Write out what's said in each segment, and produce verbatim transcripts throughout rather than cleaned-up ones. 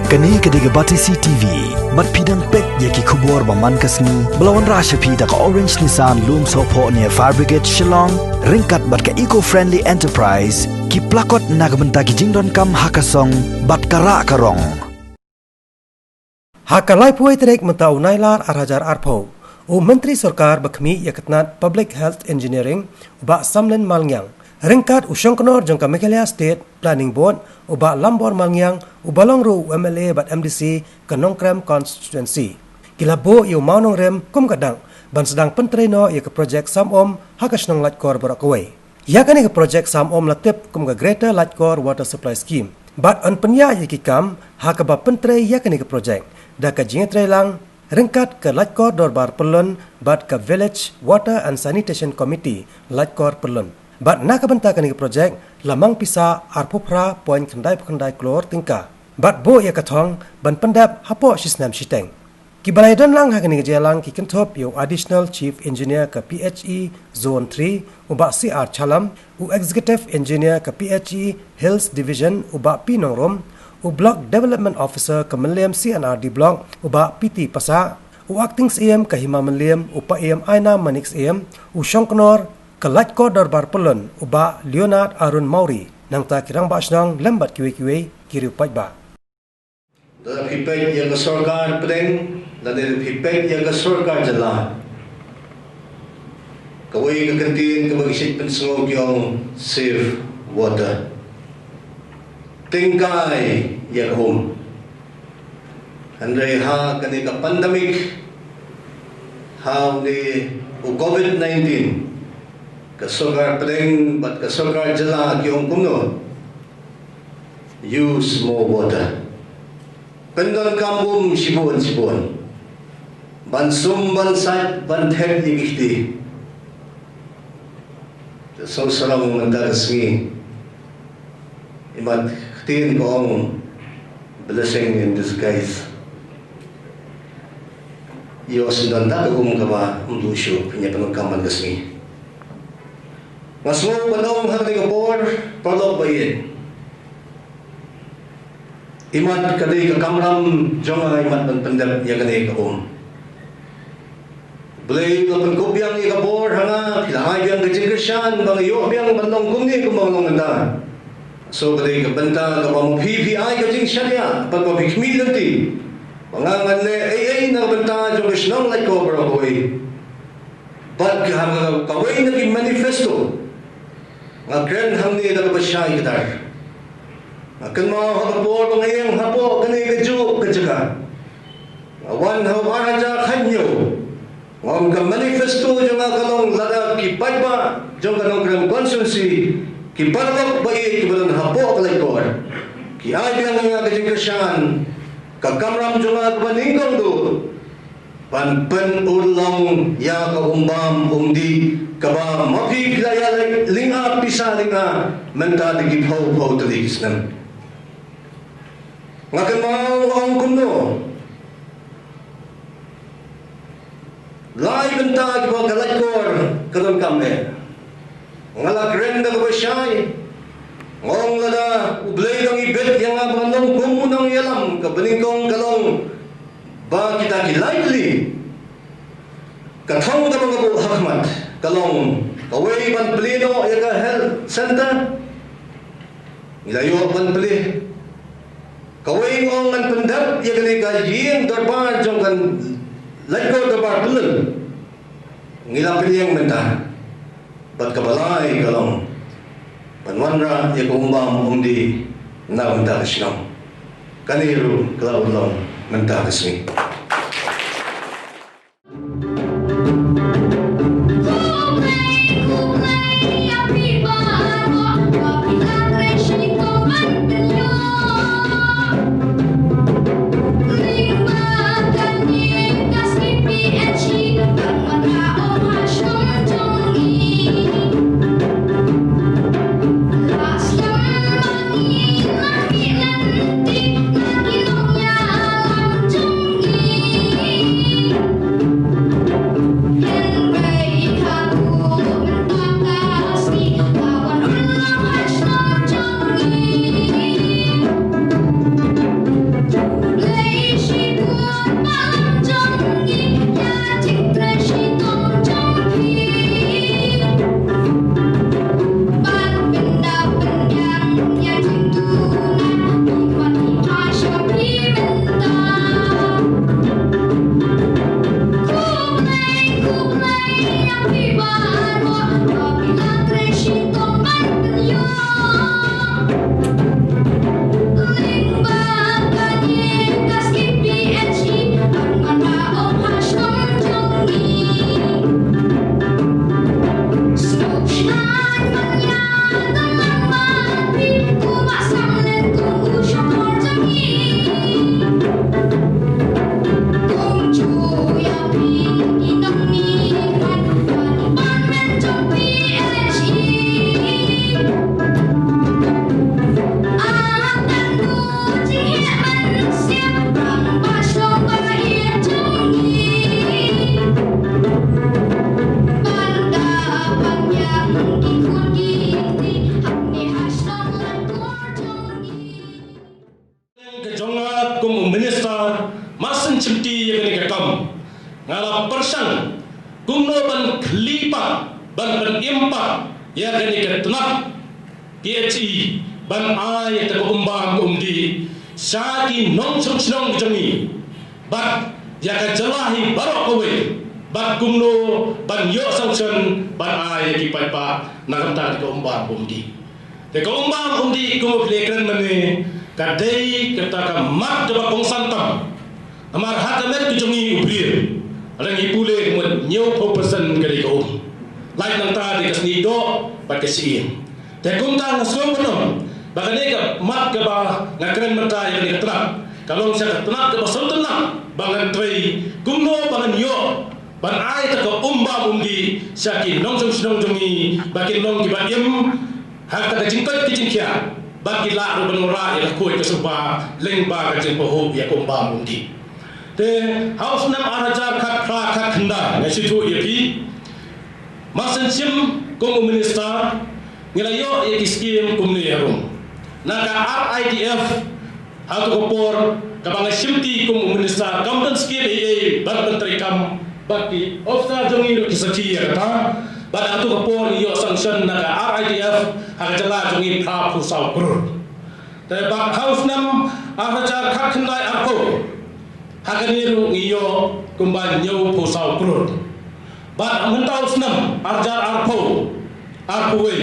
Kane ka dei ka Batesi T V. Bad phi dang peit ïa ki khubor ba man ka sngi ba la wanrah sha phi da ka Orange Nissan Lumsohphoh near Fire Brigade Shillong, ryngkat bad ka Eco Friendly Enterprise, ki plakot na ka bynta ki jingdonkam ha ka song bad ka rah ka rong. Ha ka laiphew tarik mynta u Nailar ar hajar arphew, u Myntri Sorkar ba khmih ïa ka tnat Public Health Engineering, u Bah Samlin Malngiang, ryngkat u Shongknor jong ka Meghalaya State Planning Board, u Bah Lambor Malngiang, uba long ruh u M L A bad M D C ka Nongkrem Constituency, ki la buh ïa u mawnongrim kum ka dak ban sdang pyntrei noh ïa ka projek sam um ha ka shnong Laitkor baroh kawei. Ïa kane ka projek sam um la tip kum ka Greater Laitkor Water Supply Scheme. Bad yn pynïaid ïa ki kam ha kaba pyntrei ïa kane ka projek da ka jingïatreilang ryngkat ka Laitkor Dorbar Pyllun bad ka Village Water and Sanitation Committee Laitkor Pyllun. Bad na ka bynta kane ka projek la mang pisa arphew phra point khyndai phew khyndai klur tyngka. Bad buh ïa ka thong ban pyndep hapoh shi snem shiteng. Kiba la ïadon lang ha kane ka jingïalang ki kynthup ïa u Additional Chief Engineer ka P H E Zone three, u Bah C R Chalam, u Executive Engineer ka P H E Hills Division, u Bah P Nongrum, u Block Development Officer ka Mylliem C and R D Block, u Bah P T Passah, u Acting Syiem ka Hima Mylliem, u Paiem Ainam Manik Syiem, u Shongknor ka Laitkor Dorbar Pyllun, u Bah Leonard Arun Mawrie, nangta ki Rangbah Shnong lem bad kiwei kiwei ki riew paidbah. Lada phi peit ïa ka sorkar pdeng, lada phi peit ïa ka sorkar jylla, kawei ka kyntien kaba ki shait pynsngew ki ong save water. Tyngkai ïa ka um. Hynrei ha kane ka pandemic, ha une u covid nineteen, ka sorkar pdeng bad ka sorkar jylla ki ong kumno? Use more water. Pyndonkam um shibun shibun. Ban sum, ban sait, ban thep ïa ki kti. Te sngewsarong mynta ka sngi. Imat ktien ka ong blessing in disguise. Ïoh sngewdon da ka um kaba ym duh shuh, pynïap pyndonkam man ka sngi. Nga sngew ban ong ha kane ka por, paralok ba ïeit. Imat ka dei ka kamram jong nga imat ban pyndep ïa kane ka um. Blei la pynkup biang ïa ka bor ha nga, phi la ai biang ka jingkyrshan ba nga ïoh biang ban long kumne kumba nga long mynta. So ka dei ka bynta kaba ma phi phi ai ka jingshaniah bad ma phi khmih lynti ba nga ngan leh ei ei na ka bynta jong ka shnong Laitkor baroh kawei. Bad ka ha kawei na ki manifesto nga kren hangne da kaba shai kdar. Nga kynmaw ha ka por ba nga ïeng hapoh kane kajuh ka jaka. Nga wan ha u ar hajar khathynñiew. Nga ong ka manifesto jong nga ka long lada ki paidbah jong ka Nongkrem constituency, ki paralok ba ïeit kiba don hapoh ka Laitkor, ki ai biang ïa nga ka jingkyrshan, ka kamram jong nga kaba nyngkong duh ban pynurlong ïa ka umbam umdih kaba ma phi phi la ïa lynga pisa lynga mynta da ki phew phew tylli ki snem. Nga kynmaw nga ong kumno. Lai bynta kiba ka Laitkor ka donkam eh. Nga la kren da kaba shai. Nga ong lada U Blei dang ibit ïa nga ba nga long kum u nongïalam, kaba nyngkong ka long ba kita ki lai tylli. Ka thong kaba nga buh ha khmat ka long kawei ban plie noh ïa ka health center. Ngi la ïoh ban plie. Kawei nga ong ngan pyndep ïa kane ka ïing dorbar jong ka Laitkor Dorbar Pyllun. Ngi la pynïeng mynta. Bad kaba lai ka long ban wanrah ïa ka umbam umdih na bynta ka shnong. Kane ruh ka la urlong mynta ka sngi. Jong nga kum u minister, mar shen shimti ïa kane ka kam, nga la pyrshang kumno ban khlieh pat, ban pynim pat ïa kane ka tnat K H E, ban ai ïa ka umbam umdih sha ki nongshong shnong jong ngi, bad ïa ka jylla hi baroh kawei, bad kumno ban ïoh sanction ban ai ïa ki paidbah na ka bynta ka umbam umdih. Te ka umbam umdih kum u phi la kren mynne, ka dei kata ka mat kaba kongsan tam. Namar ha ka met ka jong ngi u briew, lada ngi pule ka mut hynñiewphew percent ka dei ka um. Lait nangta dei ka snieh doh bad ka shyieng. Te kumta nga sngew ban ong ba kane ka mat kaba nga kren mynta ïa kane ka tnat, ka long sha ka tnat kaba sngewtynnat ba ngan trei kumno ba ngan ïoh ban ai kata ka umbam umdih sha ki nongshong shnong jong ngi, ba kin long kiba im ha kata ka jingkoit ka jingkhiah, ba ki lah ruh ban wanrah ïa ka khuid ka suba lyngba ka jingpynhuh ïa ka umbam umdih. Te ha u snem ar hajar khatphra khatkhyndai, nga sngewthuh ïa phi, mar shen shim kum u minister, ngi la ïoh ïa ki skim kumne harum. Na ka R I D F, ha tu ka por kaba nga shimti kum u minister, kam don skim ei ei ban pyntreikam, bad ki officer jong ngi ruh ki sakhi ïa kata. Bad ha tu ka por ngi ïoh sanction na ka R I D F ha ka jylla jong ngi phraphew saw klur. Te bad ha u snem ar hajar khatkhyndai arphew, ha kane ruh ngi ïoh kumba hynñiewphew saw klur. Bad mynta u snem ar hajar arphew, arphew wei,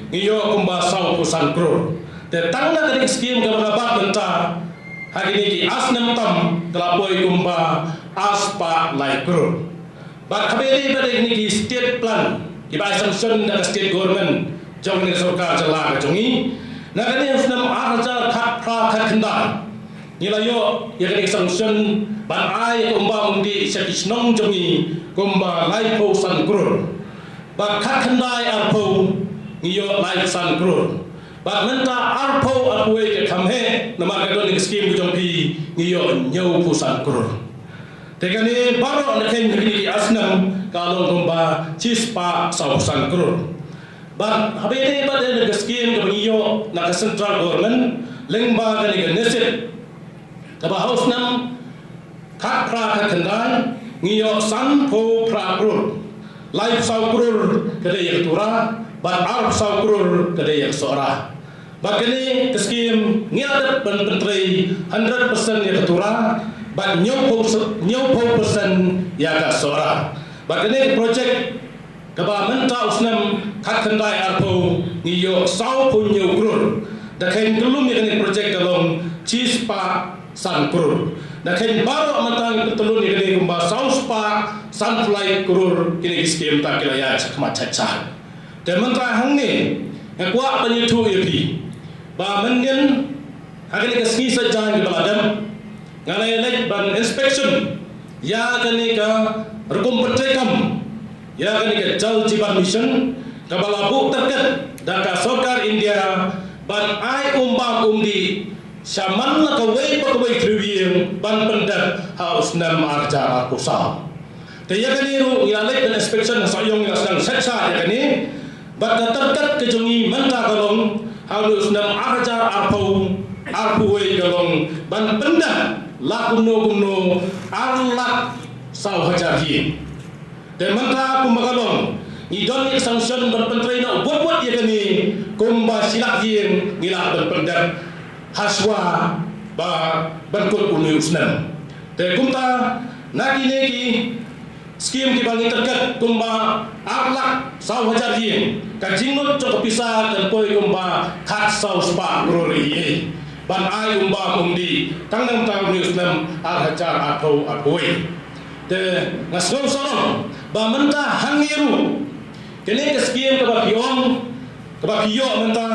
ngi ïoh kumba sawphew san klur. Te tang na kane ka skim kaba nga bat mynta, ha kine ki ar snem tam ka la poi kumba ar spah lai klur. Bad haba ïadei bad kine ki state plan kiba ai sanction da ka state government jong kane ka sorkar jylla ka jong ngi, na kane u snem ar hajar khatphra khatkhyndai, ngi la ïoh ïa kane ka sanction ban ai ïa ka umbam umdih sha ki shnong jong ngi kumba laiphew san klur. Bad khatkhyndai arphew ngi ïoh laiphew san klur. Bad mynta arphew arphew wei ka kham heh namar ka don ka skim ka jong phi, ngi ïoh hynñiewphew san klur. Te kane baroh na kane ka ar snem ka long kumba shispah sawphew san klur. Bad haba ïadei bad ka skim kaba ngi ïoh na ka central government lyngba kane ka NESIP, kaba ha u snem khatphra khatkhyndai ngi ïoh sanphew phra klur. Laiphew saw klur ka dei ïa ka Tura, bad arphew saw klur ka dei ïa ka Sohra. Bad kane ka skim ngi la dep ban pyntrei hundred percent ïa ka Tura, bad hynñiewphew percent ïa ka Sohra. Bad kane ka projek kaba mynta u snem khatkhyndai arphew ngi ïoh sawphew hynñiew klur. Da kheiñ kyllum ïa kane ka projek ka long shispah san klur. Da kheiñ baroh mynta ngi pyntyllun ïa kane kumba sawspah sanphew lai klur, kine ki skim ta ki la ïaid shakhmat shakhmat. Te mynta hangne nga kwah ban ïathuh ïa phi ba mynnin ha kane ka sngi Saitjaiñ kaba la dep, nga la ïaleit ban inspection ïa kane ka rukom pyntreikam ïa kane ka Jal Jeevan Mission kaba la buh tyrket da ka sorkar India ban ai umbam umdih sha man la kawei pa kawei three wheel ban pyndep ha u snem ar hajar arphew saw. Te ïa kane ruh ngi la leit ban inspection ha Sohiong, ngi la sdang shet sha ïa kane. Bad ka tyrket ka jong ngi mynta ka long ha u snem ar hajar arphew, arphew wei ka long ban pyndep la kumno kumno ar lak saw hajar ïing. Te mynta kumba ka long ngi don ïa ka sanction ban pyntrei na u bud bud ïa kane kumba shi lak ïing ngi lah ban pyndep hashwa ba ban kut une u snem. Te kumta na kine ki skim kiba ngi tyrket kumba ar lak saw hajar ïing, ka jinglut jong ka pisa kan poi kumba khatsaw spah klur ïing ban ai umbam umdih tang na mynta une u snem ar hajar arphew arphew wei. Te nga sngew sarong ba mynta hangne ruh kane ka skim kaba phi ong, kaba phi ïoh mynta,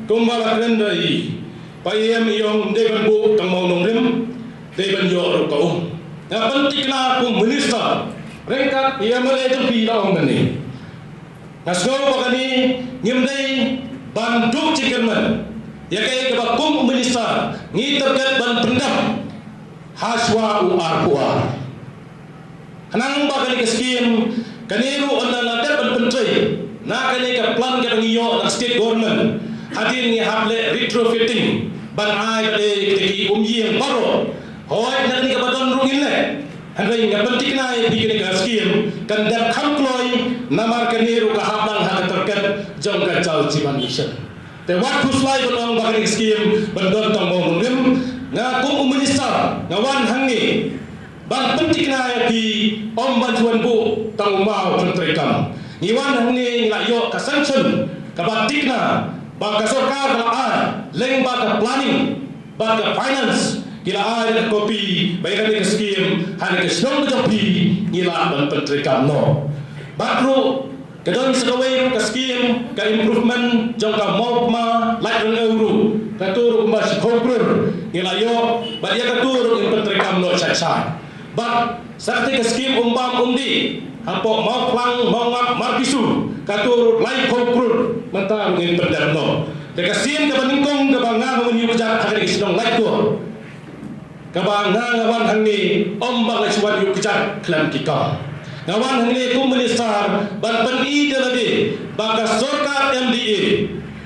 kumba la kren da i Pa Iam i ong, ym dei ban buh tang ma u nongrim, dei ban ïoh ruh ka um. Nga pynthikna kum minister ryngkat i M L A jong phi la ong mynne. Nga sngew ba kane ngim dei ban duh jingkyrmen ïa kaei kaba kum u minister ngi tyrket ban pyndep hashwa u arphew ar. Khnang ba kane ka skim, kane ruh ynda la dep ban pyntrei na kane ka plan kaba ngi ïoh na state government, hadien ngi hap leh retrofitting Ban ai ba dei ki um ïeng baroh. Hooid, na kane kaba don ruh ngin leh. Hynrei nga pynthikna ïa phi, kane ka skim kan dep kham kloi, namar kane ruh ka hap lang ha ka target jong ka Jal Jeevan Mission. Te wat khuslai ban ong ba kane ka skim ban don tang mawnongrim. Nga kum u minister nga wan hangne ban pynthikna ïa phi, ym ban shu wan buh tang u maw treikam. Ngi wan hangne ngi la ïoh ka sanction kaba thikna ba ka sorkar ka la ai lyngba ka planning bad ka finance, ki la ai ka copy ba ïa kane ka skim ha kane ka shnong ka jong phi ngi lah ban pyntreikam noh. Bad ruh ka don sa kawei ka skim ka improvement jong ka Mawkma Laitryngew ruh, kato ruh kumba shiphew klur ngi la ïoh, bad ïa kato ruh ngin pyntreikam noh shai shai. Bad sa kata ka skim Umbam Umdih hapoh Mawphlang, Mawngap, Marbisu, kato ruh laiphew klur mynta ruh ngin pyndep noh. Te ka sien kaba nyngkong kaba nga hynñiew kjat ha kane ka shnong Laitkor, kaba nga, nga wan hangne ym ba nga shu wan ïuh kjat khlem ki kam. Nga wan hangne kum minister ban pyni da lade ba ka sorkar M D A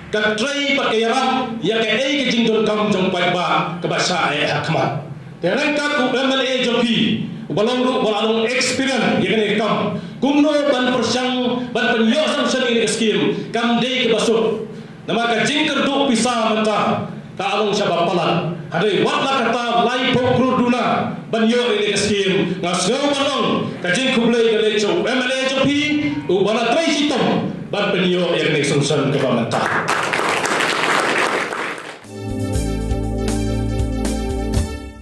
ka trei bad ka ïarap ïa kaei ka jingdonkam jong paidbah kaba shah eh ha khmat. Te ryngkat u M L A jong phi uba long ruh uba la long experience ïa kane ka kam, kumno ban pyrshang ban pynïoh sanction ïa kane ka skim kam dei kaba suk. Namar ka jingkyrduh pisa mynta ka long shaba palat. Hynrei wat la kata laiphew klur duna ban ïoh ïa kane ka skim, nga sngew ban ong ka jingkhublei ka leit sha u M L A jong phi uba la trei shitom ban pynïoh ïa kane ka sanction kaba mynta.